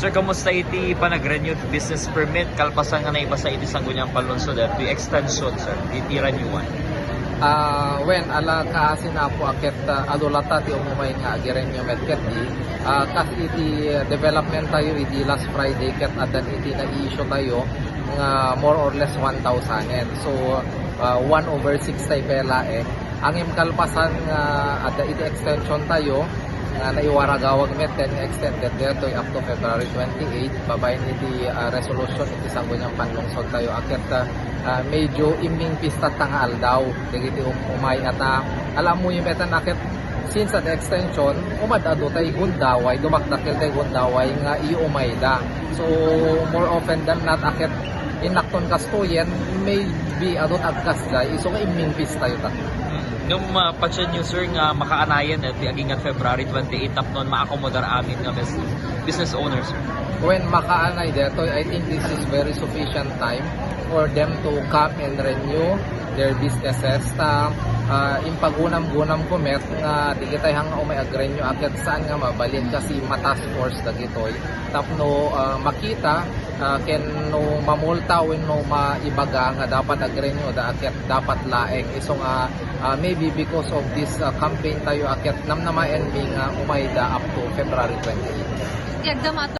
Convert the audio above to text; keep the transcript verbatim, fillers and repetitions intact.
Sir, kamusta iti panag-renew ti business permit kalpasan nga naibasa iti Sangguniang Panlungsod, eh, ti extension, sir, iti renewal? Ah, wen, ala kaasi na po aket, ah, adu latta ti umumay nga agirenew met ket di, ah, kas iti development tayo iti last Friday ket addan iti na-issue tayo nga more or less one thousand. So, ah, one over six tayo pay laeng. Angem kalpasan nga adda iti extension tayo, nga naiwaragawag metten nga extended detoy up to February twenty-eight, babaen iti, ah, resolution iti Sangguniang Panlungsod tayo aket, ah, ah, medyo imming pista ta nga aldaw dagiti um-, umay ata. Alam mo yung metan aket since at extension, umad-adu tay gundaway, dumakdakkel tay gundaway nga iyo umayda. So, more often than not, aket inakton kastoyen, maybe adot agkasjay, isu nga imming pista yu ta. Ngem, ah, patien nyo, sir, nga makaanayen, eh, ti agingga February twenty-eight tapno maakomodar amin nga bus-, business owners, sir? When makaanay detoy, I think this is very sufficient time for them to come and renew their businesses. Ta, ah, impagunam-gunam ko met nga digitay nga umay agrenew aket saan nga mabalin kasi ma-task force dagitoy. Tapno, ah, makita, ah, ken no mamulta wenno maibaga nga dapat agrenew da aket dapat laeng. Isu nga, ah, maybe because of this, ah, campaign tayo aket namnamaen mi nga umayda up to February twenty-eight. Ti agdama